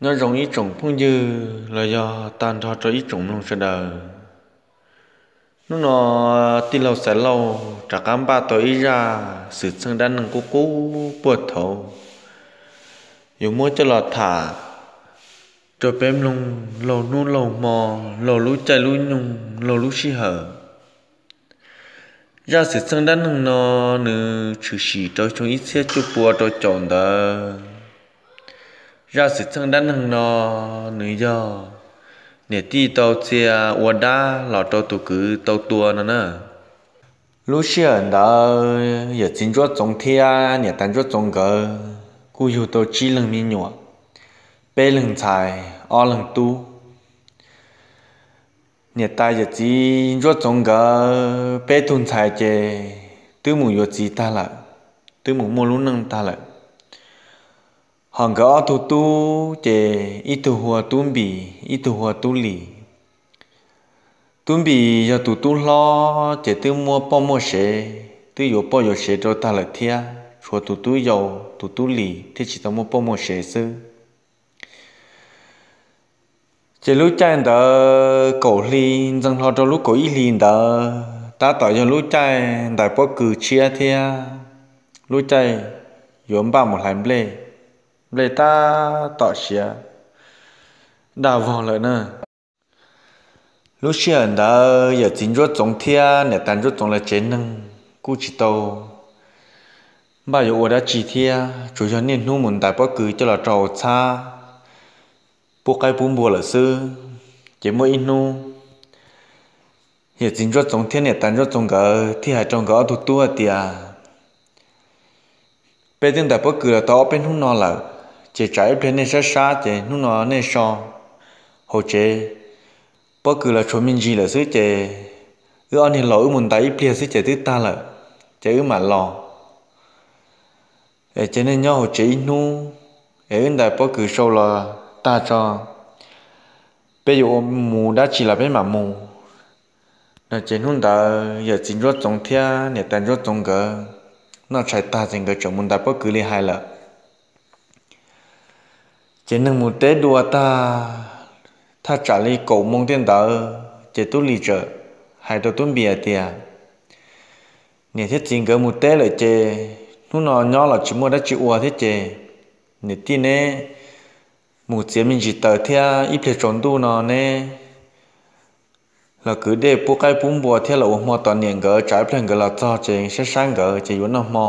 Nyob zoo ib tsoom phooj ywg los yog tag nrho rau ib tsoom mloog sawv daws. Hnub no tij laug Xaiv Lauj rov qab npaj tau ib zaj xwm txheej dab neeg qub qub puag thaud, yuav muab coj los tham rau peb mloog laug hnub laug hmo, laug lub caij lub nyoog, laug lub sij hawm. Zaj xwm txheej dab neeg no nws tshwm sim rau xyoo ib txhiab cuaj pua rau caum ntawd. Zaj xwm txheej dab neeg no nws yog niam tij tau txia ua dab los rau tus kwv tau tua no na. Lub sij hawm ntawd yawm txiv Ntsuab Txoov thiab niam tais Ntsuab Txoov nkawd kuj yug tau tsib leeg me nyuam, peb leeg ntxhais, ob leeg tub. Niam tais yawm txiv Ntsuab Txoov nkawd peb tug ntxhais ces twb mus yuav txiv tag lawm, twb mus muaj lub neej tag lawm. Ho nkawd ob tug tub ces ib tug hu ua Tub Npis, ib tug hu ua Tub Lis. Tub Npis yog tus tub hlob ces twb muaj poj muaj sev, twb yuav poj yuav sev rau tag lawm thiab, tshuav tus tub yau, tus Tub Lis thiaj tsis tau muaj poj muaj sev xwb. Ces lub caij ntawd kaum hli ntxeev hlo rau lub kaum ib hli ntawd tab tom yog lub caij ntais pob kws tshiab thiab lub caij yuav npaj mus hlais nplej, nplej tab tom siav daj vog lawm na. Lub sij hawm ntawd yawm txiv Ntsuab Txoov thiab niam tais Ntsuab Txoov lawv tsev neeg kuj tsis tau npaj yuav ua dab tsi thiab, tsuas yog niaj hnub mus ntais pob kws coj los rau hauv txhab pub qaib pub npua lawm xwb. Ces muaj ib hnub yawm txiv Ntsuab Txoov thiab niam tais Ntsuab Txoov nkawd thiaj hais rau nkawd ob tug tub hais tias, peb twb ntais pob kws los tau ob peb hnub no lawm, ces tsam ib pliag nej sab sab ces hnub no nej so hauv tsev, pob kws los tshuav me ntsis lawm xwb ces wb ob niag los wb mus ntais ib pliag xwb ces twb tag lawm, ces wb mam los. Ces nej nyob hauv tsev ib hnub, es wb ntais pob kws sau los tag tso, peb yuav ua mus dab tsi los peb mam mus. No ces hnub ntawd yawm txiv Ntsuab Txoov thiab niam tais Ntsuab Txoov nkawd noj tshais tag ces nkawd tseem mus ntais pob kws li hais lawm. Ces neeg mus teb dua tag, thaj tsam li kaum moo tej ntawd ces Tub Lis txawm hais rau Tub Npis hais tias, niam thiab txiv nkawd mus teb lawm ces hnub no nyob los tsis muaj dab tsi ua thiab ces niam tij neb mus txiav me ntsis taws thiab ib pliag tsaus ntuj no neb los kwv dej pub qaib pub npua thiab los ua hmo tos niam nkawd, tsam ib pliag nkawd los txog ces sab sab nkawd ces yuav noj hmo.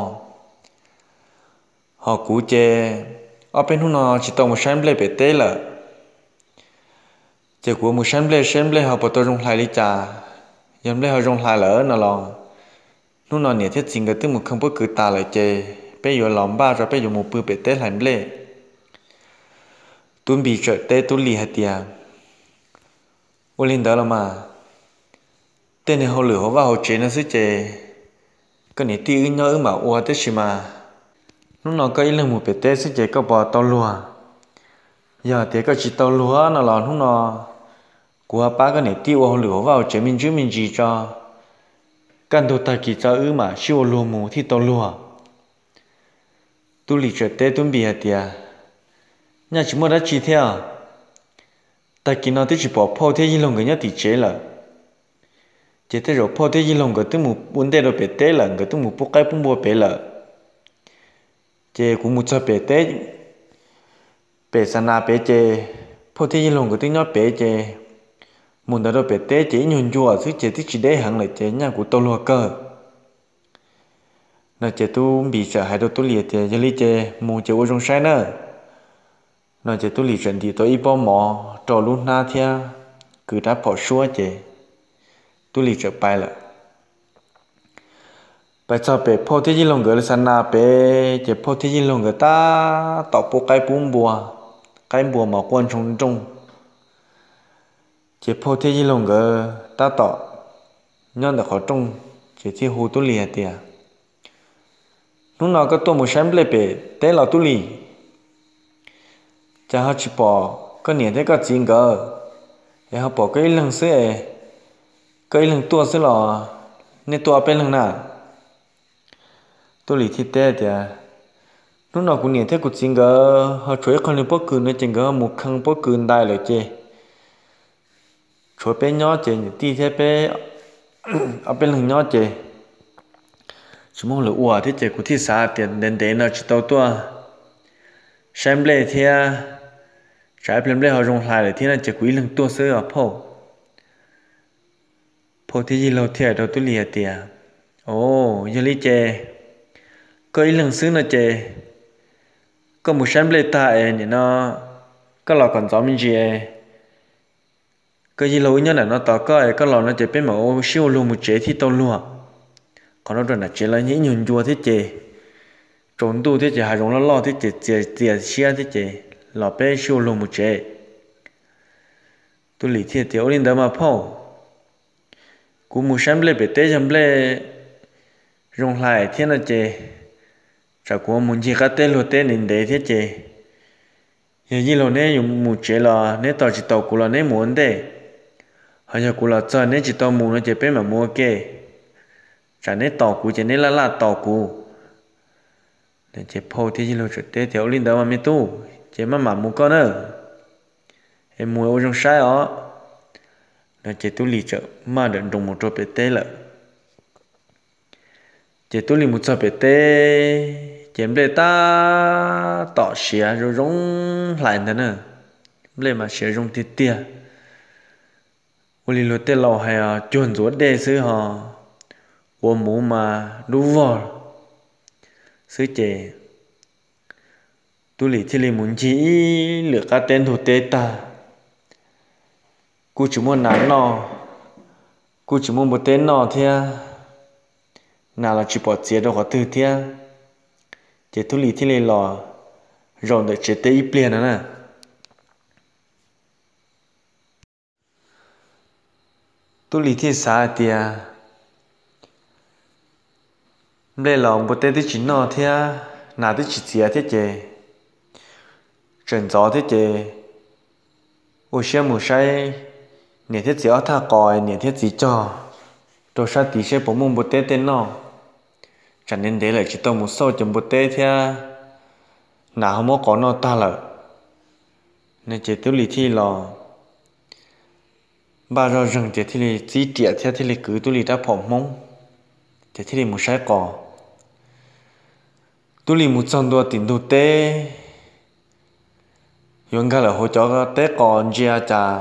Ho kuv ces ob peb hnub no tsis tau mus saib nplej pem teb lawm, ces kuv mus saib nplej seb nplej ho puas tau zoo hlais li cas. Yog nplej ho zoo hlais lawm no los hnub no niam thiab txiv nkawd twb mus kheej pob kws tas lawm ces peb yuav los npaj tso peb yuav mus pw pem teb hlais nplej. Tub Npis txawm teb Tub Lis hais tias, ua li ntawd los mas, tej niag hauj lwm hauv vaj hauv tsev no xwb ces koj niam tij wb nyob wb mam ua tib si mas, hnub no koj ib leeg mus pem teb xwb ces koj puas tau luag? Yog tias koj tsis tau luag no los hnub no kuv pab koj niam tij ua hauj lwm hauv vaj hauv tsev me ntsis me ntsis tso, kaj ntug tag kis tso wb mam sib ua luag mus thiaj tau luag. Tub Lis txawm teb Tub Npis hais tias, nyaj tsis muaj dab tsi thiab, tag kis no twb tsis pom phauj thiab yij laug nkawd nyob tim tsev lawm. Ces tej zaum phauj thiab yij laug nkawd twb mus ua ntej rau pem teb lawm, nkawd twb mus pub qaib pub npua pem lawm. Ces kuv mus txog pem teb, pem xa nas pem ces phauj thiab yij laug nkawd twb nyob pem ces mus ntawd rau pem teb ces ib nyuag ncua xwb ces twb tsis deb heev lawm ces nyaj kuv tau luag kawg. No ces Tub Npis txawm hais rau Tub Lis tias, yog li ces mus ces ua zoo saib nawb. No ces Tub Lis txawm ntim tau ib pob mov rau lub hnab thiab kwv rab phom suab ces Tub Lis txawm pais lawm. Pais txog pem phauj thiab yij laug nkawd xa nas pem ces phauj thiab yij laug nkawd tab tom pub qaib pub npua, qaib npua mov quaj ntshoo nrooj. Ces phauj thiab yij laug nkawd tab tom nyob ntawm qhov rooj, ces thiaj hu Tub Lis hais tias, hnub no koj tuaj mus saib nplej pem teb los Tub Lis? Cas ho tsis pom koj niam thiab koj txiv nkawd, es ho pom koj ib leeg xwb es, koj ib leeg tuaj xwb los nej tuaj ob peb leeg na? Tub Lis thiaj teb tias, Hnub no kuv niam thiab kuv txiv nkawd ho tshuav ib qho niag pob kws no ces nkawd ho mus khee pob kws ntais lawm ces tshuav peb nyob ces niam tij thiab peb ob peb leeg nyob ces tsis muaj lawm ua thiab ces kuv thiaj xav tias ntev ntev no tsis tau tuaj saib nplej thiab, tsam ib pliag nplej ho zoo hlais lawm thiab no ces kuv ib leeg tuaj xwb os phauj. Phauj thiab yij laug thiaj hais rau tub lis hais tias, o, yog li ces koj ib leeg xwb no ces koj mus saib nplej tag es nim no koj los kom ntxov me ntsis, koj yij laug wb nyob nram no tos koj es koj los no ces peb mam ua sib ua luag mus tsev thiaj tau luag. Qhov no rau nram tsev los yog ib nyuag ncua thiab ces tsaus ntuj thiab ces hav zoov loj loj thiab ces txias txias siab thiab ces los peb sib ua luag mus tsev. Tub lis thiaj tias, ua li ntawd mas phauj, kuv mus saib nplej pem teb yog nplej zoo hlais thiab no ces tsam kuv mus ncig qab teb luag teb ntev ntev thiab ces yog yij laug neb yuav mus tsev los neb tos tsis tau kuv los neb mus ua ntej, ho yog kuv los txog neb tsis tau mus no ces peb mam mus ua ke, tsam neb tos kuv ces neb laj laj tos kuv. Ces phauj thiab yij laug teb tias, ua li ntawd mas me tub ces maj mam mus koj na, es mus ua zoo saib os. No ces tub lis txawm maj nrawm nroos mus rau pem teb lawm. Ces tub lis mus txog pem teb ces nplej tab tom siav zoo zoo hlais ntag na. Nplej mas siav zoo tiag tiag. Ua li luag tej laus hais os, cuag ntxuav dej xwb ho, quav muv mas dub vog xwb ces tub lis thiaj li mus ncig ib lwm qab teb ntug teb tag, kuj tsis muaj nas noj, kuj tsis muaj npua teb noj thiab, nas los tsis pom txiav rau qhov twg thiab. Ces tub lis thiaj li los zaum ntawm tsev teb ib pliag no na. Tub lis thiaj xav hais tias nplej los npua teb twb tsis noj thiab nas twb tsis txiav thiab ces tseem ntxov thiab ces ua siab mus saib niam thiab txiv ob thaj qos, niam thiab txiv cog rau sab tid seb puas muaj npua teb tej noj, tsam ntev ntev lawm tsis tau mus xauj ces npua teb thiab nas ho muab qos noj tag lawm. No ces tub lis thiaj los npaj zoj zeeg ces thiaj li txib riam thiab thiaj li kwv tub lis rab phom hmoob, ces thiaj li mus saib qos. Tub lis mus txog ntua tim ntug teb, yuav nkag lawm hauv cov teb qos ntsia cas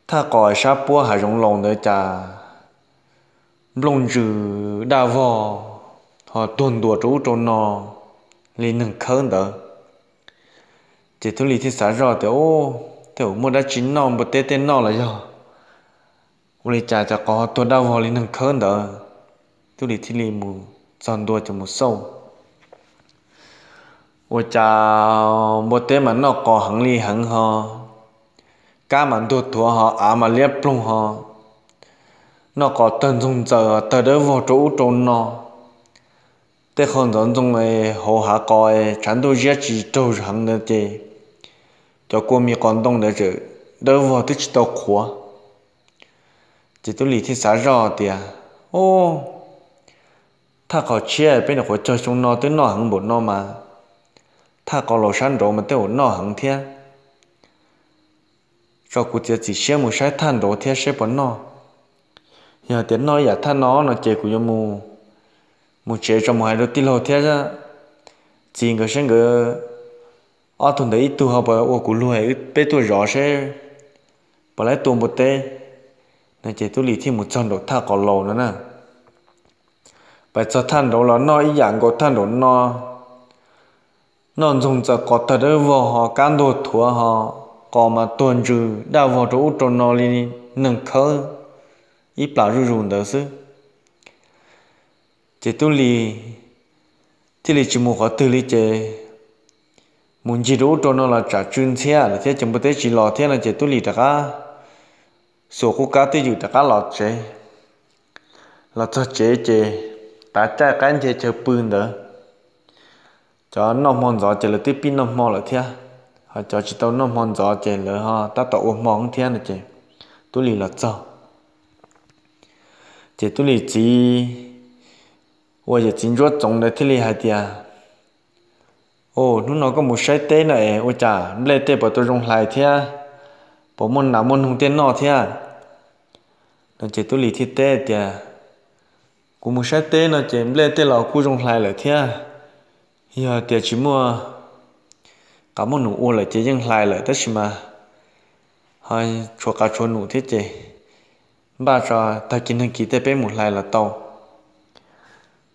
thaj qos sab puab hav zoov laus ntawd cas nplooj ntsws daj vog ho tuag ntuas rau ub rau no li neeg khawb ntawd. Ces tub lis thiaj xav zoj tias, u, tej zaum muaj dab tsi noj npua teb tej noj los yog ua li cas cov qos ho tuag daj vog li neeg khawb ntawd. Tub lis thiaj li mus txog ntua ces mus xauj, ua cas npua teb mas noj qos heev li heev ho, kab mas ntuag thuav ho, av mas liab ploog ho, noj qos tawg ntxoog ntxaws tawg dawb vog rau ub rau no. Tej qho ntxoov ntxoo hauv hav qos tshav ntuj ziab tsis raug heev ntawd ces cov kua mis qos ntoo ntawd tseem dawb vog twb tsis tau qhuav. Ces tub lis thiaj xav zoj tias, u, thaj qos tshiab peb nyuam qhuav cog xyoo no twb noj heev npaum no mas thaj qos laus sab nraud mas tej zaum noj heev thiab. Tso kuv txiav txim siab mus saib thaj nraud thiab seb puas noj. Yog tias noj ib yam thaj no no ces kuv yuav mus tsev tso mus hais rau tij laug thiab txiv nkawd seb nkawd ob tug ntawd ib tug ho puas ua kuv luag, peb tuaj zov seb puas laib tua npua teb. No ces tub lis thiaj mus txog nraum thaj qos laus no na. Pais txog thaj nraud los noj ib yam nkaus thaj nraum no, noj ntxoog ntxaws qos tawg dawb vog ho kab ntuag thuav ho, qos mas tuag ntsws daj vog rau ub rau no li neeg khawb ib plam zuj zus ntawd xwb. Ces tub lis thiaj li tsis mus qhov twg li ces mus ncig rau ub rau no los tsam tsw ntxhiab lawm thiab ces npua teb tsis los thiab no ces tub lis rov qab xuas qub kab twj ywm rov qab los tsev. Los txog tsev ces tav caij qaib nce chaw pw ntawd, cov noj hmo ntxov ces lawv twb pib noj hmo lawm thiab, ho cov tsis tau noj hmo ntxov ces lawv ho tab tom ua hmo thiab no ces tub lis los txog ces tub lis txiv ua yawm txiv ntsuab txoov ntawd thiaj li hais tias, Au, hnub no koj mus saib teb no es ua cas nplej tej puas tau zoo hlais thiab, puas muaj nas muaj noog tej noj thiab? No ces Tub Lis thiaj teb tias, Kuv mus saib teb no ces nplej tej los kuj zoo hlais lawm thiab. Yog tias tsis muaj qab muaj num ua lawm ces yeej hlais lawm, tab sis mas ho tshuav qab tshuav num thiab ces npaj tso tag kis nag kis tej peb mus hlais los tau.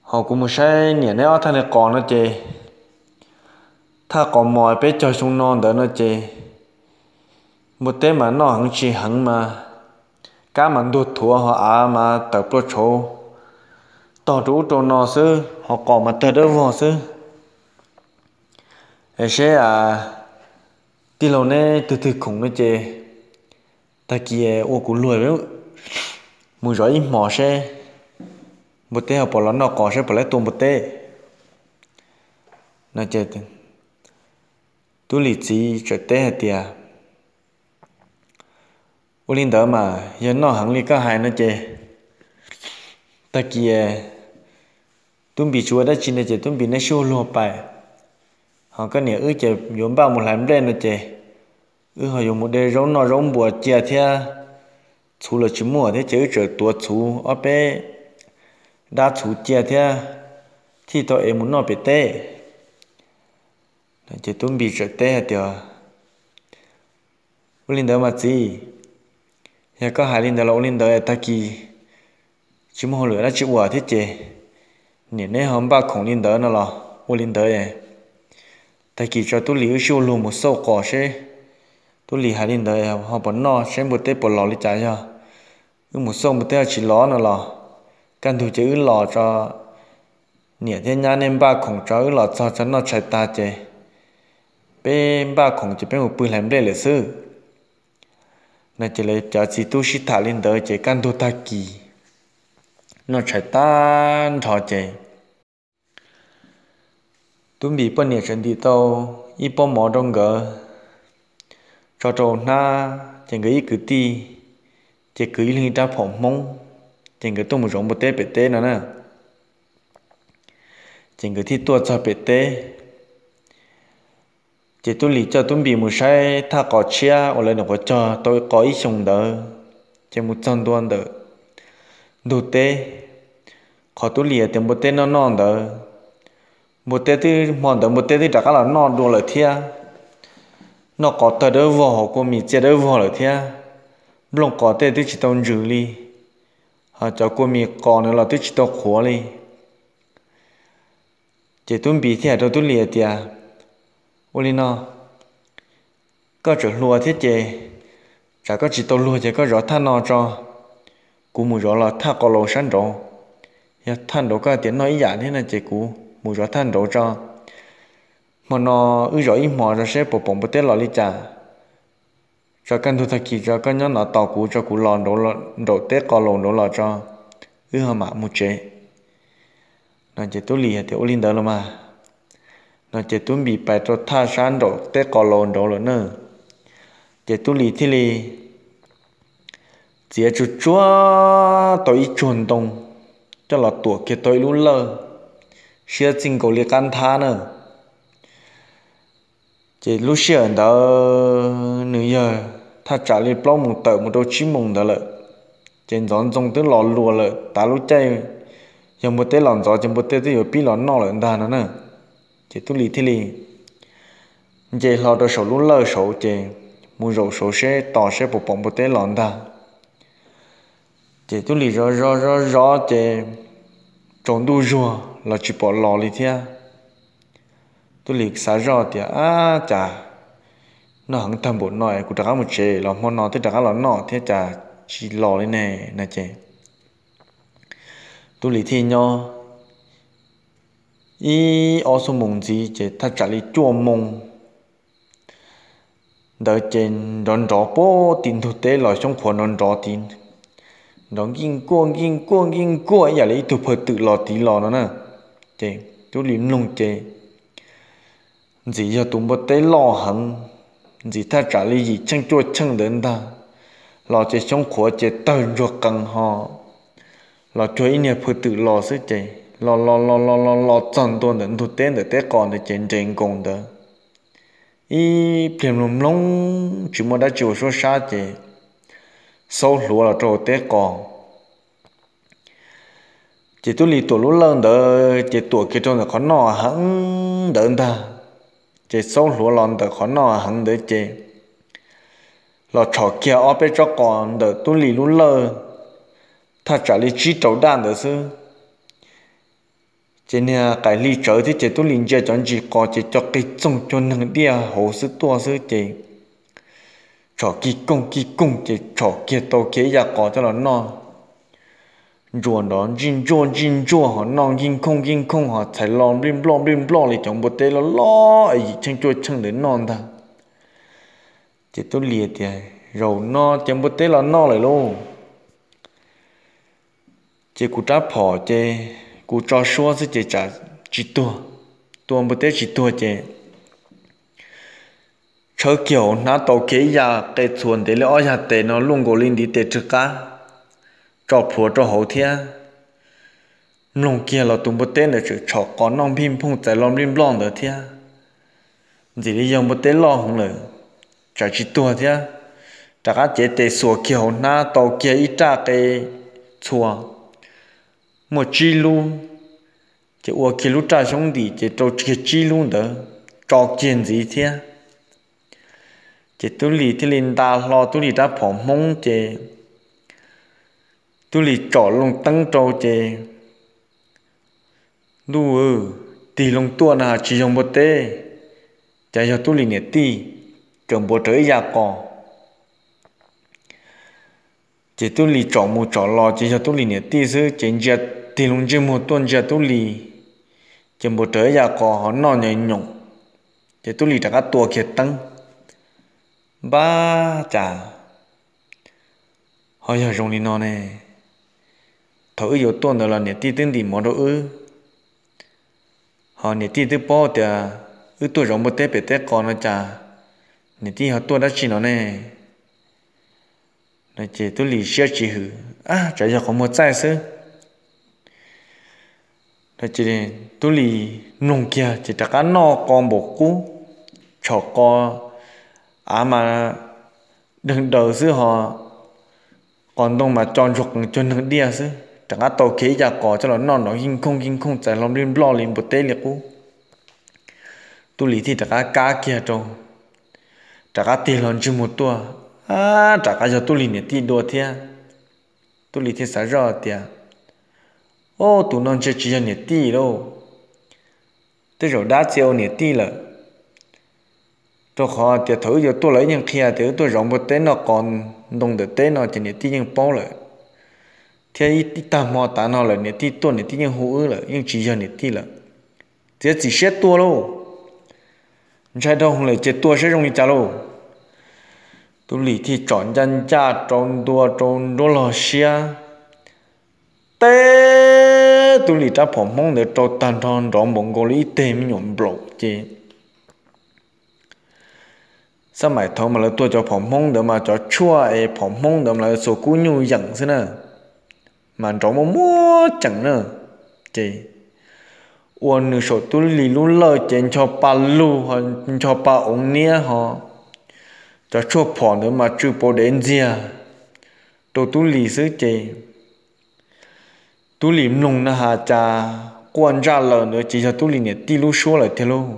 Ho kuv mus saib niam neb ob thaj li qos no ces thaj qos mos peb cog xyoo no ntawd no ces npua teb mas noj heev tsis heev mas kab mas ntuag thuav ho av mas tawm plua tshauv tog rau ub rau no xwb, ho qos mas tawg dawb vog xwb. Seb tij laug neb tug twg khoom no ces tag kis ua kuv luag mus zov ib hmos seb npua teb ho puas los noj qos seb puas lawv tua npua teb. Tub Lis txiv txawm teb hais tias, Ua li ntawd mas yog noj heev li koj hais no ces tag kis Tub Npis tsis ua dab tsi no ces Tub Npis neb sib ua luag pais, ho koj niam wb ces yuav npaj mus hlais nplej no ces wb ho yuav mus de zaub noj zaub npua cia thiab, txhuv los tsis muaj thiab ces wb txawm tuav txhuv ob peb dab txhuv cia thiab thiaj tau ev mus noj pem teb. Ces Tub Npis txawm teb hais tias, Ua li ntawd mas txiv, yog koj hais li ntawd los ua li ntawd, tag kis tsis muaj hauj lwm dab tsi ua thiab ces niam neb ho npaj khoom li ntawd no los ua li ntawd, tag kis tso Tub Lis wb sib ua luag mus xauj qos seb Tub Lis hais li ntawd ho puas noj seb npua teb puas los li cas. Yog wb mus xauj npua teb ho tsis los no los kaj ntug ces wb los tso, niam thiab nyab nej npaj khoom tso wb los txog tso noj tshais tag ces peb npaj khoom ces peb mus pw hlais nplej lawm xwb. No ces lawv cov txiv tub sib tham li ntawd ces kaj ntug tag kis noj tshais tag nrho ces Tub Npis poj niam txawm ntim tau ib pob mov rau nkawd tso rau hnab, ces nkawd ib kwv tij ces kwv ib leeg ib rab phom Hmoob, ces nkawd tuaj mus zov npua teb pem teb no na. Ces nkawd thiaj tuaj txog pem teb, ces Tub Lis coj Tub Npis mus saib thaj qos tshiab uas lawv nyuam qhuav cog tau qos ib xyoo ntawd, ces mus txog ntua ntawm ntug teb, qhov Tub Lis tias npua teb noj noj ntawd, npua teb twb hmo ntawd npua teb twb rov qab los noj dua lawm thiab, noj qos tawg dawb vog hos kua mis txia dawb vog lawm thiab, nplooj qos tej twb tsis tau ntsws li, ho cov kua mis qos na los twb tsis tau qhuav li. Ces Tub Npis thiaj hais rau Tub Lis tias, Ua li no, koj tseem hluas thiab ces tsam koj tsis tau luag ces koj zov thaj no tso, kuv mus zov los thaj qos laus sab nraud. Yog thaj nraud koj tias noj ib yam thiab no ces kuv mus zov thaj nraud tso. Hmo no wb zov ib hmos tso seb puas pom npua teb los li cas, tso kaj ntug tag kis tso koj nyob no tos kuv tso, kuv los nraum teb qos laus nraud los tso, wb ho mam mus tsev. No ces Tub Lis hais tias, Ua li ntawd los mas. No ces Tub Npis pais rau thaj sab nraum teb qos laus nraud lawm na. Ces Tub Lis thiaj li txiav tsuj tsuag tau ib tsuag ntoo coj los tuam kiag tau ib lub lawj siab txij nkaus li qab nthab na. Ces lub sij hawm ntawd nws yog thaj tsam li plaub moos tawm mus rau tsib moos ntawd lawm, ces ntxov ntxoo twb los luas lawm, tav lub caij yog npua teb los ntxov ces npua teb twb yuav pib los noj lawm ntag no na. Ces Tub Lis thiaj li nce hlo rau saum lub lawj saud ces mus zaum saud seb tos seb puas pom npua teb los ntag. Ces Tub Lis zov zov zov zov ces tsaus ntuj zuag los tsis pom los li thiab. Tub Lis xav zoj tias, Ab, cas noj heev tag npaum no es kuv rov qab mus tsev los hmo no twb rov qab los noj thiab cas tsis los li ne? No ces Tub Lis thiaj nyob ib ob xuab moos ntxiv ces thaj tsam li cuaj moos ntawd ces nrov nrov puag tim ntug teb los xyoob qhuav nrov nrov tid, nrov nkij nkuaj nkij nkuaj nkij nkuaj ib yam li ib tug phaw twm los tid los no na. Ces Tub Lis mloog ces ntxim yog tus npua teb loj heev, ntxim thaj tsam li yim cheej cuaj cheej ntawd ntag, los ces xyoob qhuav ces tawg ntsuag qees ho los cuag ib niag phaw twm los xwb ces los los los los los los txog ntua ntawm ntug teb ntawm teb qos ntawd ces nres nkaus ntawd ib pliag mloog mloog tsis muaj dab tsi ua suab sab ces xaub hluav los rau teb qos. Ces Tub Lis tuam lub lawj ntawd ces tuam kiag rau ntawm qhov noj heev ntawd ntag. Ces xaub hluav los ntawm qhov noj heev ntawd ces los tshom kiag ob peb tsob qos ntawm Tub Lis lub lawj thaj tsam li tsib rau daj ntawd xwb. Ces niag qaim hli tsawv thiab ces Tub Lis ntsia cov ntsis qos ces co qig txoog cuag neeg diaj hauv xwb tuaj xwb ces tshom kig koog kig koog ces tshom kiag tau kiag ib yam qos coj los noj. Ntsuas nrov ntsij ntsuaj ntsij ntsuaj ho noj nkig nkooj nkig nkooj ho txhais lo nplij nploj nplij nploj li cov npua teb loj loj es yim cheej cuaj cheej ntawd noj ntag. Ces Tub Lis tias, Zaum no ces npua teb los noj lawm lauj. Ces kuv rab phom ces kuv tso suab xwb ces tsam tsis tuag, tua npua teb tsis tuag ces tshawb kiag hauv hnab tau kiag ib yam qe txhuas ntev li ob yam tes no luaj nkaus li ntiv tes rwg qab, tso plhuav rau hauv thiab. Mloog kiag los tus npua teb ntawd tseem tshom qos noj npij nphooj txais lo nplij nploj ntawd thiab. Ntxim li yog npua teb loj heev lawm, tsam tsis tuag thiab. Rov qab cev tes xuas kiag hauv hnab tau kiag ib raj qe txhua muaj tsib lub, ces ua kiag lub raj xyoob ntim ces rau kiag tsib lub ntawd tso kiag ntxiv thiab. Ces Tub Lis thiaj li nta hlo Tub Lis rab phom Hmoob ces Tub Lis tsom loo teeb rau ces ntuj, tig loo tuaj na tsis yog npua teb, cas yog Tub Lis niam tij, kawm npuav rawv ib yam qos. Ces Tub Lis tsom mus tsom los ces yog Tub Lis niam tij xwb ces ntsia, tig loo ntsej muag tuaj ntsia Tub Lis, ces npuav rawv ib yam qos ho noj nyoos nyoos. Ces Tub Lis rov qab tua kiag teeb, npab cas ho yog zoo li no ne? Thaum wb yuav tuaj ntawd los niam tij twb ntim mov rau wb, ho niam tij twb paub tias wb tuaj zov npua teb pem teb qos no cas niam tij ho tuaj dab tsi no ne? Ces Tub Lis siab tsis hwm, ab, tsam yog qhov muag txaij xwb. Tub Lis mloog kiag ces rov qab noj qos npaum qub, tshom qos av mas deeg daws xwb ho qos ntoo mas co ntsuag qees cuag neeg diaj xwb. Rov qab tau kiag ib yam qos coj los noj nrov nkij nkooj nkij nkooj txais hlo nplij nploj li npua teb li qub. Tub Lis thiaj rov qab kab kiag rau, rov qab tig hlo ntsej muag tuaj, ab, rov qab yog Tub Lis niam tij dua thiab. Tub Lis thiaj xav zoj tias, Ob, tus no ntshe tsis yog niam tij lauj, tej zaum dab txia ua niam tij lawm. Rau qhov tias thaum wb yuav tuaj los wb yeej qhia tias wb tuaj zov npua teb noj qos ntoo ntawm teb no ces niam tij yeej paub lawm, thiab ib tag hmo tav no lawm niam tij tuaj niam tij yeej hu wb lawm, yeej tsis yog niam tij lawm. Txiav txim siab tua lauj, ntshai dhau hwv lawm ces tua saib zoo li cas lauj. Tub Lis thiaj tsom ncaj ncaj rau ntua rau nruab log siab, teb, Tub Lis rab phom Hmoob ntawd rau tag nrho nrov npaum nkaus li ib teg me nyuam nplaum ces xab maim thaud mas lawv tua cov phom Hmoob ntawd mas cov tshuaj es phom Hmoob ntawd mas lawv xuas kub nyuj yeem xwb na, mas nrov muaj muab ceem na. Ces ua nws saum Tub Lis lub lawj ces ncho pa lug, ncho pa oov niab ho cov tshuaj phom ntawd mas tsw pau dev ntxiag rau Tub Lis xwb ces Tub Lis mloog na has cas quaj ntsaj lawm ntawd ces yog Tub Lis niam tij lub suab lawm tiag lauj.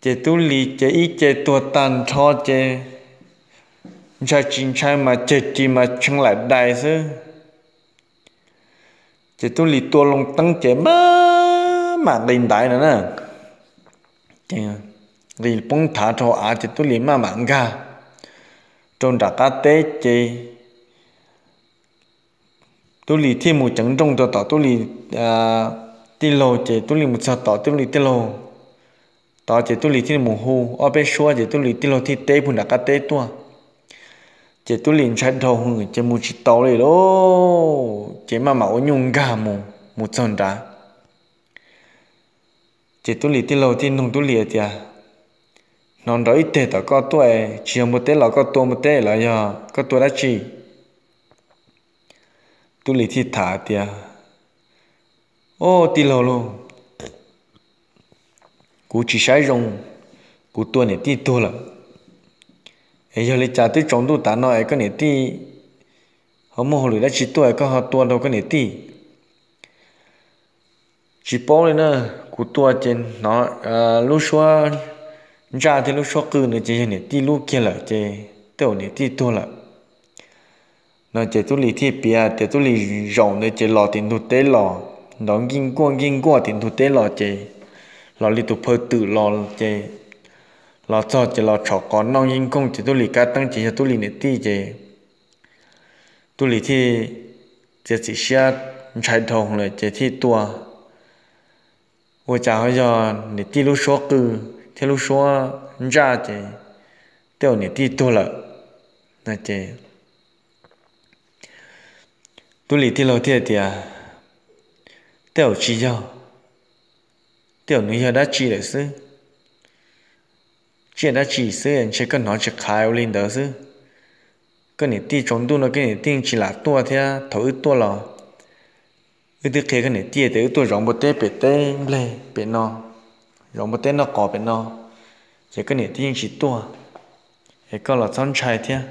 Ces Tub Lis ces ib ce tuag tag nrho ces ntshai tsis ntshai mas ceg ris mas tshee laim dais xwb. Ces Tub Lis tua loo teeb ces maj mam nqis ntaiv no na, nqis poob thav rau av ces Tub Lis maj mam nkag rau nram qab teb ces Tub Lis thiaj mus ceev nrooj rau tom Tub Lis tij laug ces Tub Lis mus txog tom Tub Lis tij laug tod ces Tub Lis thiaj mus hu ob peb suab ces Tub Lis tij laug thiaj teb puag nram qab teb tuaj. Ces Tub Lis ntshai dhau hwv ces mus tsis tau li lauj, ces maj mam ua nyuj nkag mus mus txog nrad. Ces Tub Lis tij laug thiaj nug Tub Lis tias, Hnov nrov ib teg tom koj tuaj, tsis yog npua teb los koj tua npua teb los yog koj tua dab tsi? Tub Lis thiaj tham tias, Au, tij laug lauj, kuv tsis saib zoo, kuv tua niam tij tuag lawm. Es yog li cas twb tsaus ntuj tav no es koj niam tij ho muaj hauj lwm dab tsi tuaj es koj ho tua rau koj niam tij? Tsis paub li na, kuv tua ces hnov lub suab ntsaj thiab lub suab qw no ces yog niam tij lub kiag lawm ces tej zaum niam tij tuag lawm. No ces tub lis thiaj piav tias tub lis zaum ntawd ces los tim ntug teb los, nrov nkij nkuaj nkij nkuaj tim ntug teb los ces los li tus phaw twm los ces los txog ces los tshom qos noj nkij nkooj ces tub lis kab teeb ces yog tub lis niam tij ces tub lis thiaj txiav txim siab ntshai dhau lawm ces thiaj tua. Ua cas ho yog niam tij lub suab qw thiab lub suab ntsaj ces tej zaum niam tij tuag lawm. No ces tub lis tij laug thiaj tias, tej zaum tsis yog, tej zaum nws yog dab tsi lawm xwb. Tsiaj dab tsi xwb ntshe koj hnov tsis qhaiv ua li ntawd xwb. Koj niam tij tsaus ntuj no koj niam tij tsis lam tuaj thiab thaum wb tuaj los wb twb qhia koj niam tij tias wb tuaj zov npua teb pem teb nplej pem no, zov npua teb noj qos pem no, ces koj niam tij yeej tsis tuaj, es koj los txhob ntshai thiab,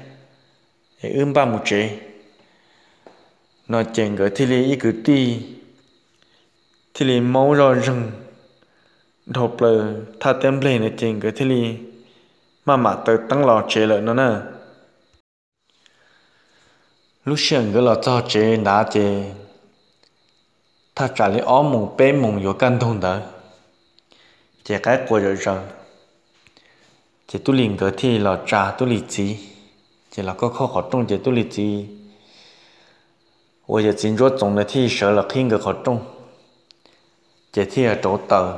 es wb npaj mus tsev. No ces nkawd thiaj li ib kwv tij thiaj li maub zoj zeeg dhau plaws thaj teb nplej no ces nkawd thiaj li maj mam taws teeb los tsev lawm no na. Lub sij hawm nkawd los txog tsev ntawd ces thaj tsam li ob moos peb moos yuav kaj ntug ntawd, ces qaib qua zom zaws. Ces tub lis nkawd thiaj los tsa tub lis txiv, ces los khob khob qhov rooj ces tub lis txiv uas yawm txiv ntsuab txoov ntawd thiaj sawv los qhib nkawd qhov rooj, ces thiaj rauv taws.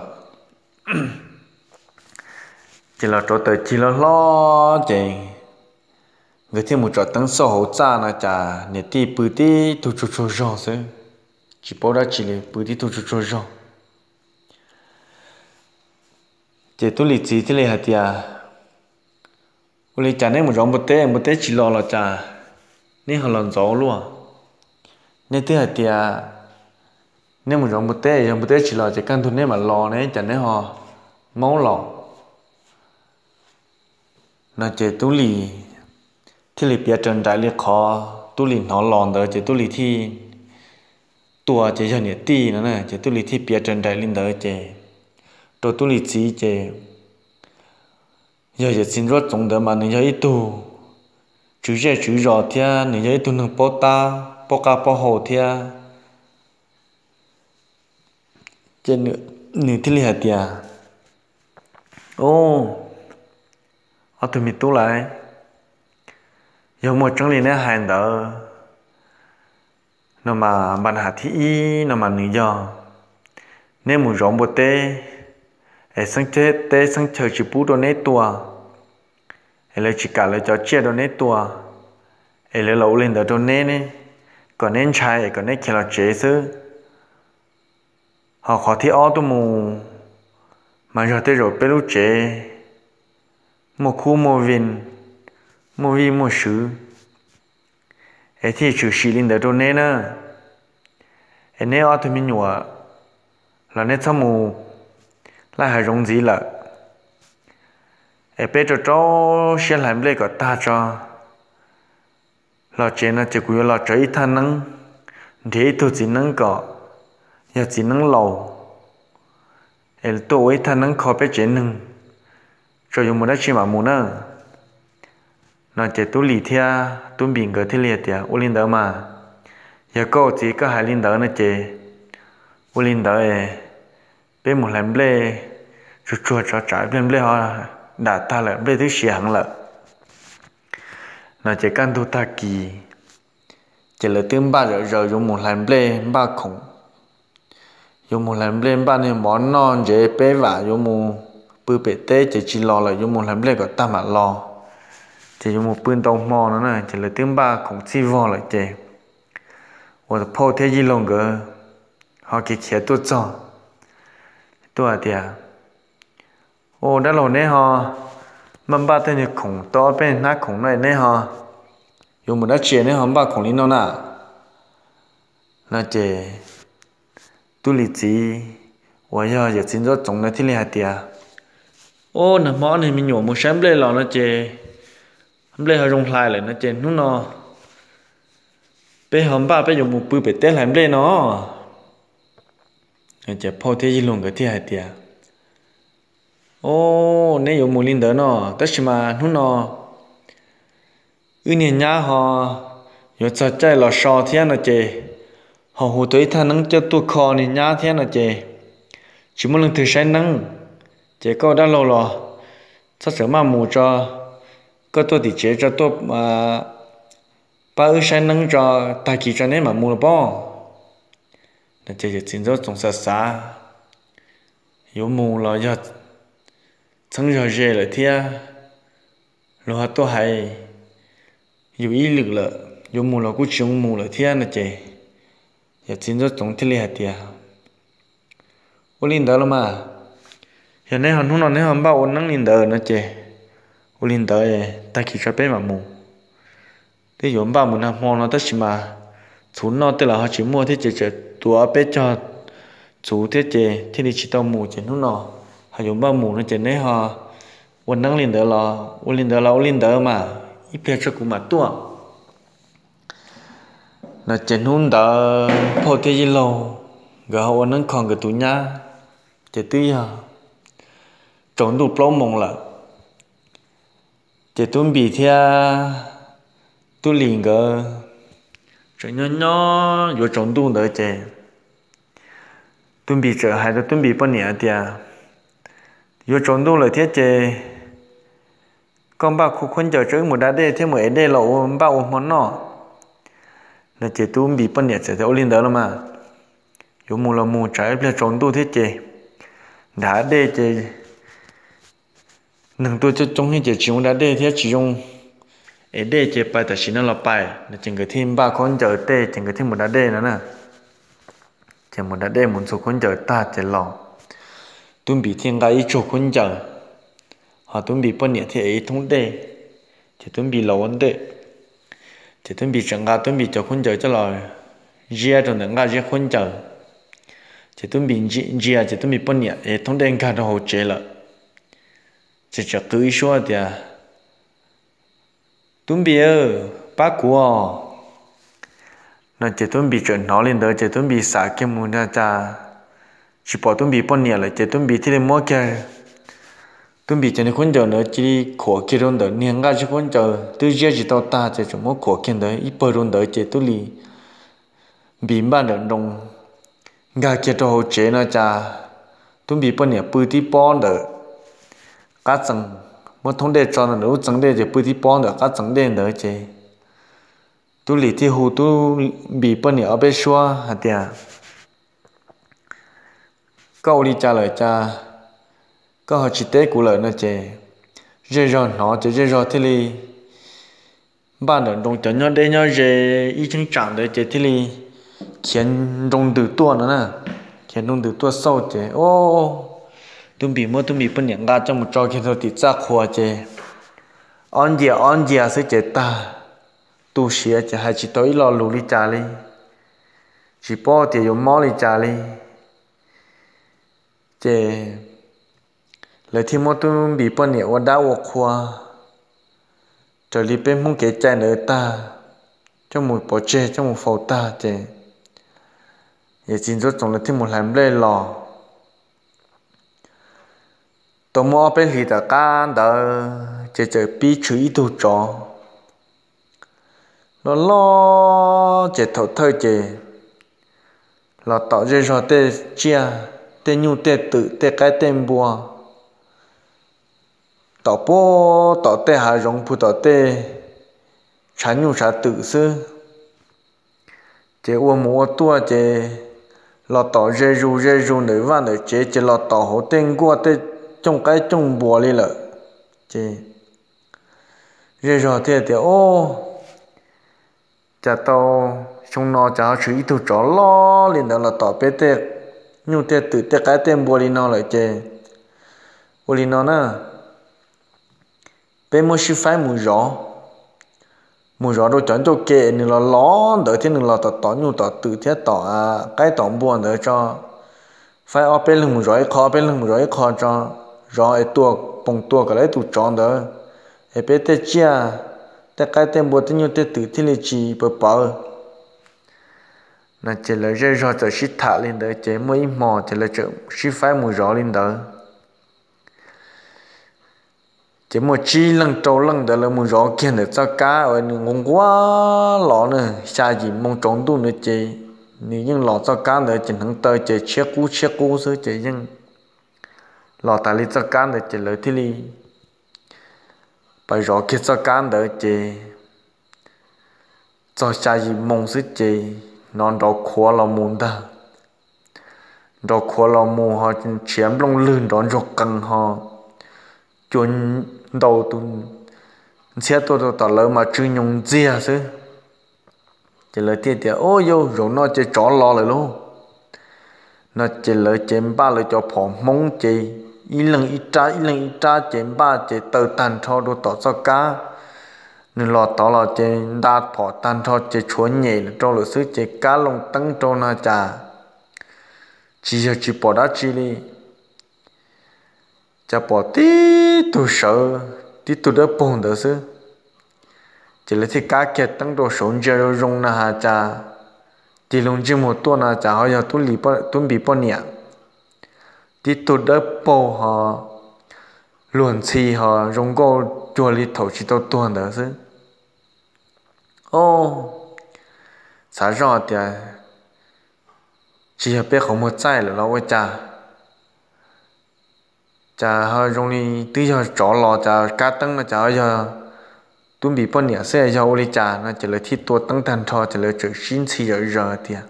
Ces los rauv taws cig loj hlob ces nkawd thiaj mus tsom teeb xauj hauv txaj no cas niam tij pw tib tug tsuag tsuag zog xwb, tsis paub dab tsi li, pw tib tug tsuag tsuag zog. Ces tub lis txiv thiaj li hais tias, ua li cas neb mus zov npua teb, npua teb tsis los los cas neb ho los ntxov luaj? Neb twb hais tias neb mus zov npua teb, yog npua teb tsis los ces kaj ntug neb mam los ne, cas neb ho maub los? No ces tub lis thiaj li piav raws nraim li qhov tub lis hnov los ntawd ces tub lis thiaj tua ces yog niam tij no na, ces tub lis thiaj piav raws nraim li ntawd ces rau tub lis txiv ces yog yawm txiv ntsuab txoov ntawd mas nws yog ib tug tswv zej tswv zos thiab nws yog ib tug neeg paub tab paub qab paub hau thiab. Ces nws thiaj li hais tias, Ub, ob tug me tub lawm, yog muaj tseeb li neb hais ntawd no mas npa nham thib ib no mas nws yog neb mus zov npua teb es xeeb teb xeeb chaw tsis pub rau neb tua, es lawv tsis kam lawv cov tsiaj rau neb tua, es lawv los ua li ntawd rau neb, kom neb ntshai es kom neb khiav los tsev xwb. Ho qhov thib ob tuaj mus mas yog tej zaum peb lub tsev muaj khub muaj vij, muaj vij muaj sw, es thiaj tshwm sim li ntawd rau neb na. Es neb ob tug me nyuam los neb txhob mus laj hav zoov ntxiv lawm, es peb rau rau siab hlais nplej kom tag tso los tsev no ces kuv yuav los tso ib thaj neeb, nrhiav ib tug txiv neeb kom yog txiv neeb laus es tuaj ua ib thaj neeb kho peb tsev neeg, tso yuav mus dab tsi mam mus na. No ces tub lis thiab tub npis nkawd thiaj li hais tias, Ua li ntawd mas, yog koj txiv koj hais li ntawd no ces ua li ntawd, peb mus hlais nplej tsuag tsuag tso tsam ib pliag nplej ho dam tag lawm, nplej twb siav heev lawm. No ces kaj ntug tag kis ces lawv twb npaj zom zaws yuav mus hlais nplej npaj khoom, yuav mus hlais nplej npaj niag mov noj ntsev peb vam yuav mus pw pem teb ces tsis los lawm, yuav mus hlais nplej kom tag mam los, ces yuav mus pw ntau hmo no na, ces lawv twb npaj khoom txhij vog lawm ces uas phauj thiab yij laug nkawd ho khiav khiav tuaj txog, tuaj hais tias, Ua dab laug, neb ho npaj npaj tej niag khoom tau ob peb hnab khoom no neb ho yuav mus dab tsi neb ho npaj khoom li no na? No ces Tub Lis txiv uas yog yawm txiv Ntxuab Txoov na thiaj li hais tias, Ub, nag hmo ob niag me nyuam mus saib nplej los no ces nplej ho zoo hlais lawm no ces hnub no peb ho npaj peb yuav mus pw pem teb hlais nplej no. Ces phauj thiab yij laug nkawd thiaj hais tias, Ub, neb yuav mus li ntawd no, tab sis mas hnub no wb niag nyab ho yuav txog caij los so thiab no ces ho hu tau ib thaj neeb coj tuaj kho niag nyab thiab no ces tsis muaj leej twg saib neeb. Ces koj ua dab laug los txhob txawm maj mus tso, koj tuaj tim tsev tso, tuaj pab wb saib neeb tso, tag kis tso neb mam mus los pob. No ces yawm txiv Ntxuab Txoov xav xav, yuav mus los yog txheeb zog ze lawm thiab, luag ho tuaj hais yus ib lwm lawm, yuav mus los kuj tsis zoo mus lawm thiab no ces yawm txiv Ntxuab Txoov thiaj li hais tias, Ua li ntawd los mas, yog neb ho hnub no neb ho npaj ua neeb li ntawd no ces ua li ntawd tag kis tso peb mam mus. Twb yuav npaj mus nag hmo no tab sis mas txhuv noj tej los ho tsis muaj thiab ces tseem tuav peb cog txhuv thiab ces thiaj li tsis tau mus ces hnub no ho yuav npaj mus no ces neb ho ua neeb li ntawd los ua li ntawd los ua li ntawd mas ib pliag tso kuv mam tuaj. No ces hnub ntawd phauj thiab yij laug nkawd ho ua neeb kho nkawd tus nyab, ces twb yog tsaus ntuj plaub moos lawm. Ces Tub Npis thiab Tub Lis nkawd tseem nyob nyob yuav tsaus ntuj ntawd ces Tub Npis txawm hais rau Tub Npis poj niam tias, Yuav tsaus ntuj lawm thiab ces koj npaj khuab ncaws tso wb mus da dej thiab mus ev dej los ua npaj ua hmo noj. No ces Tub Npis poj niam txawm tias, Ua li ntawd los mas, yuav mus los mus, tsam ib pliag tsaus ntuj thiab ces nrad dej ces neeg tuaj coob coob thiab ces tsis zoo da dej thiab tsis zoo ev dej ces pais tam sim no los pais no ces nkawd thiaj npaj khaub ncaws tej ces nkawd thiaj mus da dej no na. Ces mus da dej mus ntxhua khaub ncaws tag ces los, Tub Npis thiaj nqa ib tsuag khaub ncaws, ho Tub Npis poj niam thiaj ev ib thoob dej, ces Tub Npis los ua ntej. Ces Tub Npis tseem nqa Tub Npis cov khaub ncaws coj los ziab rau ntawm nqaj ziab khaub ncaws, ces Tub Npis ntsia ces Tub Npis poj niam ev thoob dej nkag rau hauv tsev lawm. Ces txawm qw ib suab tias, Tub Npis, pab kuv os. No ces Tub Npis txawm hnov li ntawd ces Tub Npis xam kiag mus na cas tsis pom Tub Npis poj niam lawm ces Tub Npis thiaj li muab kiag Tub Npis cov niag khaub ncaws ntawd cia li khuam kiag rau ntawm niag nqaj ziab khaub ncaws twb ziab tsis tau tag ces txawm muab khuam kiag ntawd ib pawg rau ntawd ces Tub Npis npaj nrawm nroos nkag kiag rau hauv tsev no cas Tub Npis poj niam pw tib pob ntawm qab txee, muab thoob dej tso ntawm lub txee dej ces pw tib pob ntawm qab txee dej ntawd ces Tub Lis thiaj hu Tub Npis poj niam ob peb suab hais tias, Koj ua li cas lawm cas koj ho tsis teb kuv lawm? No ces zej zog hnov ces zej zog thiaj li npaj nrawm nroos cov nyob deb nyob ze ib cheeb tsam ntawd ces thiaj li khiav nroo ntws tuaj no na. Khiav nroo ntws tuaj xauj ces, o, Tub Npis muab Tub Npis poj niam nqa coj mus tso kiag rau tim txaj qhua ces ob ncia ob ncia xwb ces tag, tu siav ces hais tsis tau ib lo lus li cas li, tsis paub tias yuav mob li cas li. Ces lawv thiaj muab Tub Npis poj niam ua dab ua qhua raws li peb Hmoob kev cai ntawd tag, coj mus pov tseg coj mus faus tag ces yawm txiv Ntxuab Txoov lawv thiaj mus hlais nplej los. Tau muaj ob peb hlis tom qab ntawd ces txawm pib tshwm ib tug tsov loj loj ces thaum thawj ces los tom zej zog tej tsiaj, tej nyuj tej twm tej qaib tej npua, tom puag tom tej hav zoov puag tom tej tshav nyuj tshav twm xwb. Ces ua mus ua tuaj ces los tom ze zus ze zus ntawm vaj ntawm tsev ces los tom hauv tej nkuaj tej cooj qaib cooj npua li lawm. Ces zej zog thiaj tias, O, cas tau xyoo no cas ho tshwm ib tug tsov loj li ntawd los tom peb tej nyuj tej twm tej qaib tej npua li no lawm ces ua li no na, peb muab sib faib mus zov, mus zov rau cov ncauj ke nws los los ntawd thiab nws los tom tom nyuj tom twm thiab tom qaib tom npua ntawd tso. faib ob peb leeg mus zov ib qho, ob peb leeg mus zov ib qho tso, zov es tua, poog tua kom lawv ib tus tsov ntawd, es peb tej tsiaj, tej qaib tej npua tej nyuj tej twm thiaj li tsis pawv pawv. No ces lawv zej zog txawm sib tham li ntawd ces muaj ib hmo ces lawv txawm sib faib mus zov li ntawd. Ces muaj tsib leeg rau leej ntawd lawv mus zov kiag ntawm txoj kab uas nws nquag nquag los na, xya yim moo tsaus ntuj na ces nws yeej los txoj kab ntawd ces hneev taw ces tshiab qub tshiab qub xwb ces yeej los tas li txoj kab ntawd ces lawv thiaj li pais zov kiag txoj kab ntawd ces txog xya yim moo xwb ces hnov nrov khuav los mus ntag. Nrov khuav los mus ho tshiav nplooj lwg nrov ntsoog qees ho cua ntau tus ntxhiab tuaj rau tom lawv mas tsw nyoos ntxiag xwb. Ces lawv thiaj tias, Ub, yog zaum no ces tsov los lawm lauj. No ces lawv ces npaj lawv cov phom Hmoob ces ib leeg ib rab ib leeg ib rab ces npaj ces taw tag nrho rau tom txoj kab. Nws los tod los ces nta phom tag nrho ces tshuav nyem rau lawm xwb ces kab loo teeb rau no cas tsis yog tsis pom dab tsi li. Cas pom tib tug sawv, tib tug dawb paug ntawd xwb. Ces lawv thiaj kab kiag teeb rau saud ntsia zoo zoo na has cas tig loo ntsej muag tuaj no cas ho yog tub Npis poj niam, tib tug dawb paug ho luag ntxhi ho zoo nkauj cuag li thaum tsis tau tuag ntawd xwb. Xav zoj tias tsis yog peb qhov muag txaij lawm los ua cas, cas ho zoo li twb yog tsov los cas kab teeb no cas ho yog tub Npis poj niam xwb, yog ua li cas no ces lawv thiaj tua teeb tag nrho ces lawv txawm sib ntxhi zom zaws tias,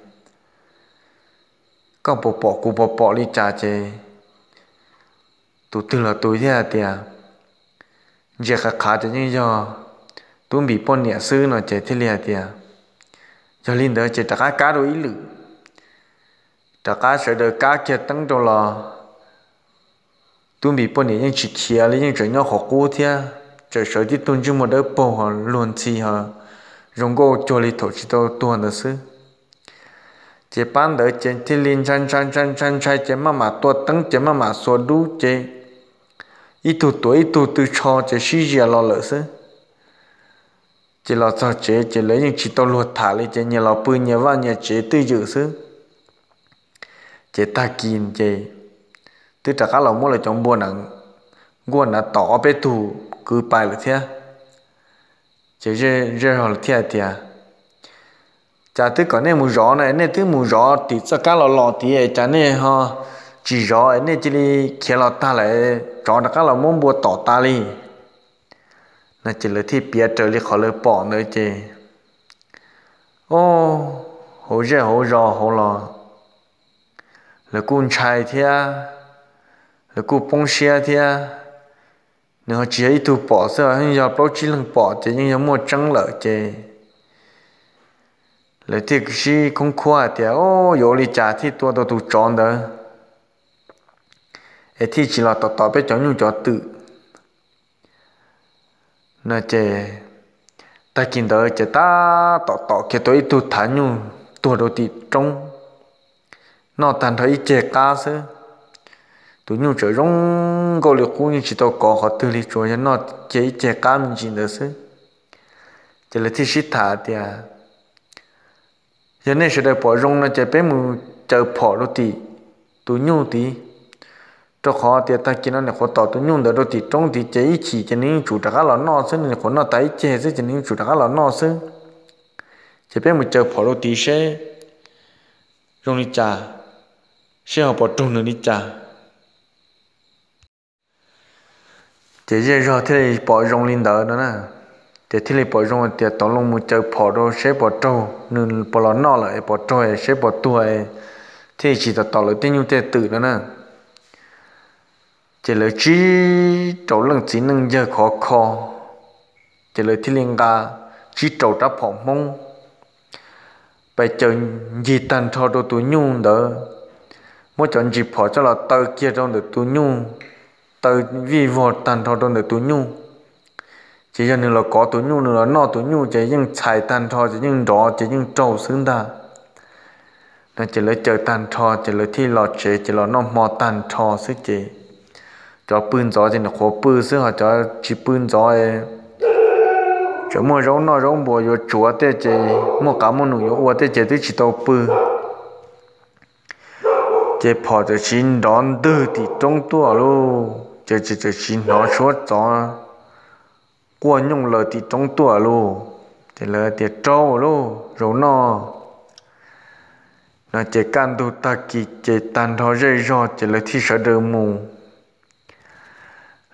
Koj puas pom kuv puas pom li cas? Ces tus twg los tus thiaj hais tias, Ntsia qhav qhav ces yeej yog tub Npis poj niam xwb no ces thiaj li hais tias, Yog li ntawd ces rov qab kab rau ib lwm. Rov qab sawv daws kab kiag teeb rau los tub Npis poj niam yeej tsis khiav li, yeej tseem nyob qhov qub thiab, tseem sawv tib tug ntsej muag dawb paug ho luag ntxhi ho zoo nkauj cuag li thaum tsis tau tuag ntawd xwb. Ces pab ntawd ces thiaj li ntshai ntshai ntshai ntshai ntshai ces maj mam tua teeb ces maj mam xuas dub ces ib tug tuav ib tug tw tsho ces sib zias los lawm xwb. Ces los txog tsev ces lawv yeej tsis tau luag tham li ces nyias los pw nyias vaj nyias tsev twj ywm xwb. Ces tag kis ces twb rov qab los muab lawv cov npua na nkuaj na tom ob peb tug kwv pais lawm thiab. Ces zej zog thiaj hais tias, Cas twb kom nej mus zov na, nej twb mus zov tim txoj kab los los tid, cas nej ho tsis zov, nej cia li khiav los tag lawm, tsov rov qab los muab npua tom tas li. No ces lawv thiaj piav raws li qhov lawv pom ntawd ces, o, hauv zej hauv zos hauv los lawv kuj ntshai thiab, lawv kuj poob siab thiab. Nws ho tsis yog ib tug pom xwb, yeej yog plaub tsib leeg pom ces yeej yog muaj tseeb lawm ces lawv thiaj sib khoob khuab hais tias, O, yuav ua li cas thiaj tua tau tus tsov ntawd es thiaj tsis los tom tom peb cov nyuj cov twm? No ces tag kis ntawd ces tab tom tom kiag tau ib tug thav nyuj tuag rau tim roob, noj tag nrho ib ceg qab xwb. Tus nyuj tseem zoo nkauj li qub, yeej tsis tau kov qhov twg li, tsuas yog noj kiag ib ceg qab me ntsis ntawd xwb. Ces lawv thiaj sib tham tias, Yog nej sawv daws pom zoo no ces peb mus caws phom rau tim tus nyuj tid, rau qhov tias tag kis no nws nyuam qhuav tom tus nyuj ntawd rau tim roob tid ces ib chim ces nws yeej tsum rov qab los noj xwb, nws nyuam qhuav noj tas ib ceg xwb ces nws yeej tsum rov qab los noj xwb. Ces peb mus caws phom rau tid seb zoo li cas, seb ho puas raug nws li cas. Ces zej zog thiaj li pom zoo li ntawd no na. Ces thiaj li pom zoo tias tau los mus caws phom rau seb puas raug, nws puas los noj lawm es puas raug es seb puas tuag, thiaj tsis tom tom lawv tej nyuj tej twm no na. Ces lawv tsib rau leej txiv neej yawg khov kho, ces lawv thiaj li nqa tsib rau rab phom Hmoob pais caws ncig tag nrho rau tus nyuj ntawd, muab cov ntsis phom coj los taw kiag rau ntawm tus nyuj, taw vij vog tag nrho rau ntawm tus nyuj. Ces yog nws los kov tus nyuj, nws los noj tus nyuj ces yeej txhais tag nrho ces yeej nrov ces yeej raug xwb ntag. No ces lawv caws tag nrho ces lawv thiaj los tsev ces los noj hmo tag nrho xwb ces cov pw ntxov ces nyuam qhuav pw xwb, ho cov tsis pw ntxov tseem muaj zaub noj zaub npua yuav tsuav tej ces muaj qav muaj num yuav ua tej ces twb tsis tau pw. Ces phom txawm siv nrov ntwg tim roob tuaj lauj, ces txawm siv hnov suab tsov quaj nyooj laws tim roob tuaj lauj. Ces lawv tias, Raug lauj, zaum no. No ces kaj ntug tag kis ces tag nrho zej zog ces lawv thiaj sawv daws mus.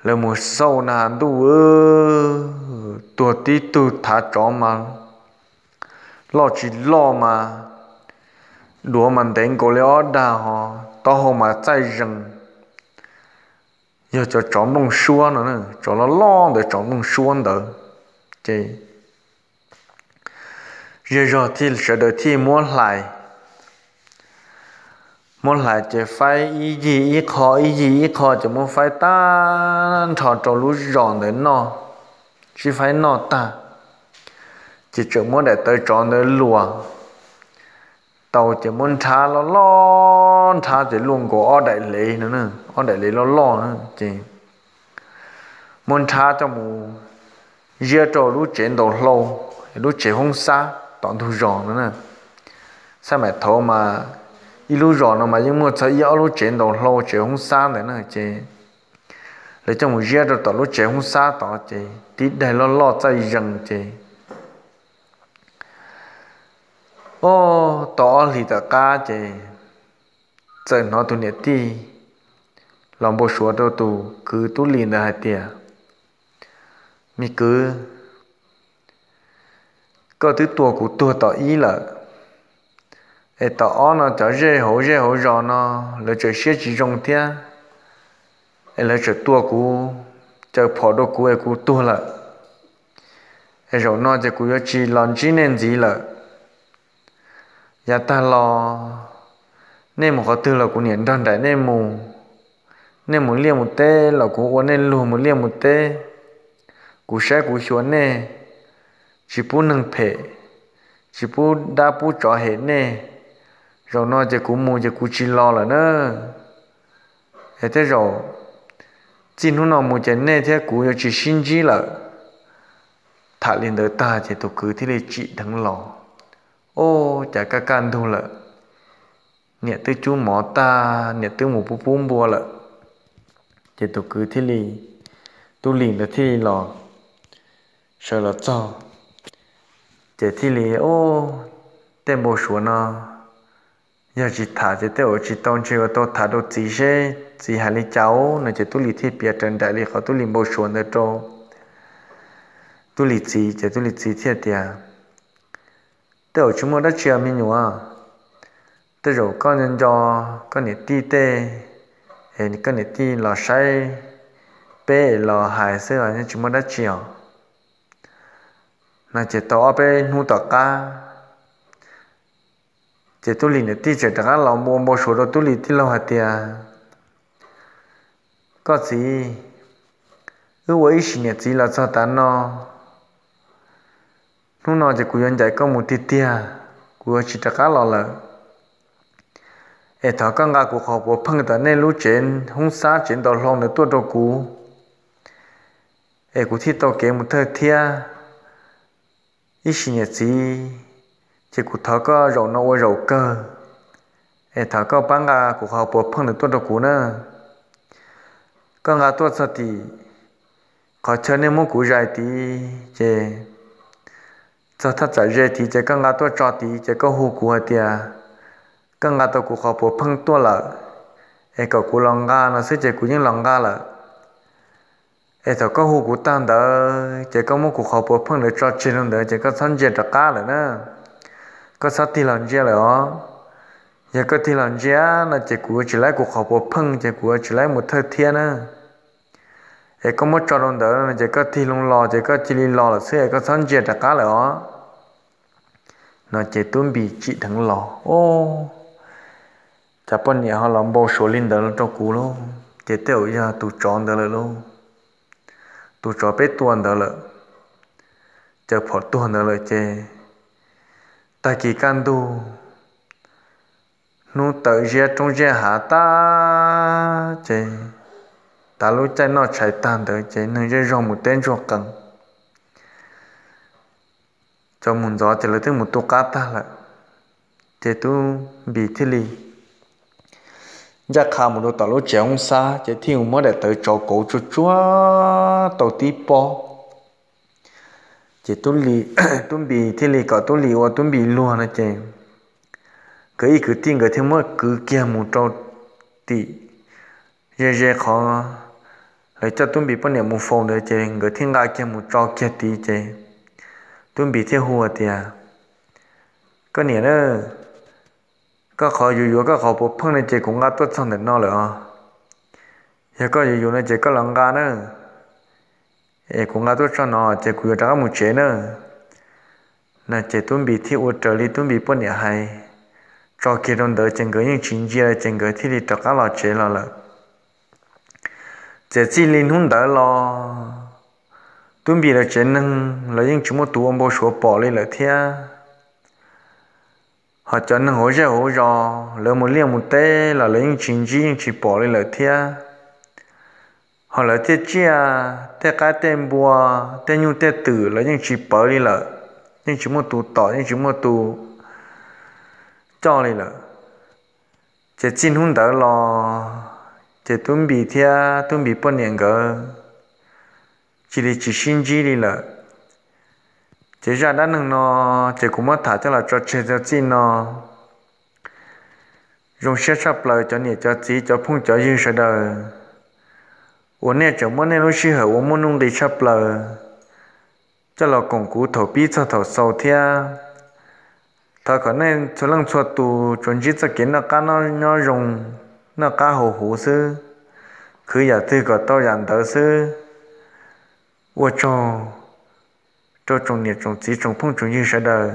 Lawv mus xauj na ntuj, tuag tib tug, thav tsov mas loj tsis loj mas duav mas ntev nkaus li ob dag ho, taub hau mas txaij zees. Yog cov tsov nplooj suab no, tsov loj loj ntawd, tsov nplooj suab ntawd. Ces zej zog thiaj sawv daws thiaj muab hlais, muab hlais ces faib ib yig ib qho ib yig ib qho ces muab faib tag nrho rau lub zos ntawd noj. Sib faib noj tag ces tseem muab daim tawv tsov ntawd luas tau ces muab nrhab loj loj, nrhab ces luaj nkaus ob daim lev no, ob daim lev loj loj ces muab nrhab coj mus ziab rau lub tsev ntaus hlau, lub tsev hoob xab tom ntug zos no. Xab maim thaud mas ib lub zos no mas yeej muaj txog ib ob lub tsev ntaus hlau tsev hoob xab ntawd na ces lawv coj mus ziab rau tom lub tsev hoob xab tod ces tib daim loj loj txaij zees ces o, tau ob hlis tom qab ces txawm hnov tus niam tij los npau suav rau tus kwv Tub Lis ntawd hais tias, Me kwv, koj twb tua kuv tuag tom ib lawm, es tom ob no cov zej hauv zej hauv zos no lawv tseem siab tsis zoo thiab, es lawv tseem tua kuv, caws phom rau kuv es kuv tuag lawm. Es zaum no ces kuv yuav tsis los ntsib nej ntxiv lawm. Yav tag los nej mus qhov twg los kuv niam nrog nraim nej mus. Nej mus liaj mus teb los kuv ua nej luag mus liaj mus teb. Kuv saib kuv xyuas nej, tsis pub neeg phem, tsis pub dab pub tsov hem nej. Zaum no ces kuv mus ces kuv tsis los lawm na. Es tej zaum txij hnub no mus ces nej thiab kuv yuav tsis sib ntsib lawm. Tham li ntawd tag ces tus kwv thiaj li tsim dheev los. Ub, cas kaj kaj ntug lawm, niam twb cub mov tag, niam twb mus pub pub npua lawm. Ces tus kwv thiaj li, Tub Lis ntawd thiaj li los, sawv los txog, ces thiaj li, Ub, tej npau suav no yog tsis tham ces tej zaum tsis tau, ntshe yuav tau tham rau txiv seb txiv hais li cas no. Ces Tub Lis thiaj piav raws nraim li qhov Tub Lis npau suav ntawd rau Tub Lis txiv, ces Tub Lis txiv thiaj tias, Tej zaum tsis muaj dab tsi os me nyuam, tej zaum koj nco nco koj niam tij tej, es koj niam tij los saib peb los hais xwb os, tsis muaj dab tsi os. No ces tau ob peb hnub tom qab, ces Tub Lis niam tij tseem rov qab los ua npau suav rau Tub Lis tij laug hais tias, Koj txiv, wb ua ib sim niam txiv los txog tav no, hnub no ces kuv yuav ncaim koj mus tiag tiag, kuv yuav tsis rov qab los lawm. Es thov koj nqa kuv qhov puav pheej tom nej lub tsev hoob xab tsev ntaus hlau ntawd tuaj rau kuv, es kuv thiaj tau kev mus thawj thiab. Ib sim niam txiv, ces kuv thov koj zaum no ua zaum kawg, es thov koj pab nqa kuv qhov puav pheej ntawd tuaj rau kuv na. Koj nqa tuaj txog tim qhov chaw nej muab kuv zais tid, ces txog thaj tsam ze tid ces koj nqa tuaj tso tid, ces koj hu kuv hais tias koj nqa tau kuv qhov puav pheej tuaj lawm, es kom kuv los nqa no xwb ces kuv yeej los nqa lawm. Es thaum koj hu kuv tag ntawd ces koj muab kuv qhov puav pheej ntawd tso tseg rau ntawd ces koj txhob ntsia rov qab lawm na. Koj txhob tig los ntsia lawm os. Yog koj tig los ntsia no ces kuv yuav tsis laib kuv qhov puav pheej, ces kuv yuav tsis laib mus thawj thiab na. Es koj muab tso rau ntawd no ces koj tig loo los ces koj cia li los lawm xwb, es koj txhob ntsia rov qab lawm os. No ces Tub Lis tsim dheev los, Ub, cas poj niam ho los npau suav li ntawd rau kuv lauj? Ces tej zaum yog tus tsov ntawd lawm lauj. Tus tsov peb tua ntawd lawm, caws phom tuag ntawd lawm ces tag kis kaj ntug hnub tawm ziab roob ziab hav tag ces, tav lub caij noj tshais tag ntawd ces neeg zej zog mus teb ntsuag qees, cov mus ntxov ces lawv twb mus tu qab tag lawm. Ces Tub Npis thiaj li ncaj qha mus rau tom lub tsev hoob xab ces thiaj mus muab daim tawv tsov kauv tsuag tsuag tau tib pob. Ces Tub Npis thiaj li kom Tub Lis ua Tub Npis luag no ces nkawd ib kwv tij nkawd thiaj muab kwv kiag mus rau tim ze ze qhov lawv coj Tub Npis poj niam mus faus ntawd ces nkawd thiaj nqa kiag mus tso kiag tid ces Tub Npis thiaj hu tias, Koj niam na, koj qhov yuav yuav koj qhov puav pheej no ces kuv nqa tuaj txog ntawm no lawm os. Yog koj yuav yuav no ces koj los nqa na, es kuv nqa tuaj txog no ces kuv yuav rov qab mus tsev na. No ces Tub Npis thiaj ua raws li Tub Npis poj niam hais, tso kiag rau ntawd ces nkawd yeej tsis ntsia ces nkawd thiaj li rov qab los tsev los lawm. Txawm txij li hnub ntawd los Tub Npis lawv tsev neeg los yeej tsis muaj tus ua npau suav pom li lawm thiab. Ho cov neeg hauv zej hauv zos lawv mus liaj mus teb los lawv yeej tsis ntsib yeej tsis pom li lawm thiab. Ho lawv tej tsiaj, tej qaib tej npua, tej nyuj tej twm los yeej tsis pawv li lawm, yeej tsis muaj tus tom yeej tsis muaj tus coj li lawm. Ces txij hnub ntawd los ces Tub Npis thiab Tub Npis poj niam nkawd cia li tsis sib ntsib li lawm. Ces zaj dab neeg no ces kuv muab tham coj los tso tseg txij no. Zoo siab tshaj plaws cov niam cov txiv cov phooj cov ywg sawv daws uas nej tseem muab nej lub sij hawm uas muaj nuj nqis tshaj plaws coj los koom kuv thaum pib txog thaum xaus thiab. Thov kom nej txhua leej txhua tus tsuas ntsib txoj kev noj qab nyob zoo, noj qab haus huv xwb, khwv yam twg kom tau yam ntawd xwb. Ua tsaug rau tsoom niam tsoom txiv tsoom phooj tsoom ywg sawv daws.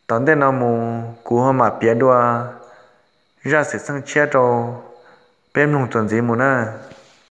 Tom ntej no mus kuv ho mam piav dua zaj xwm txheej tshiab rau peb mloog txuas ntxiv mus na.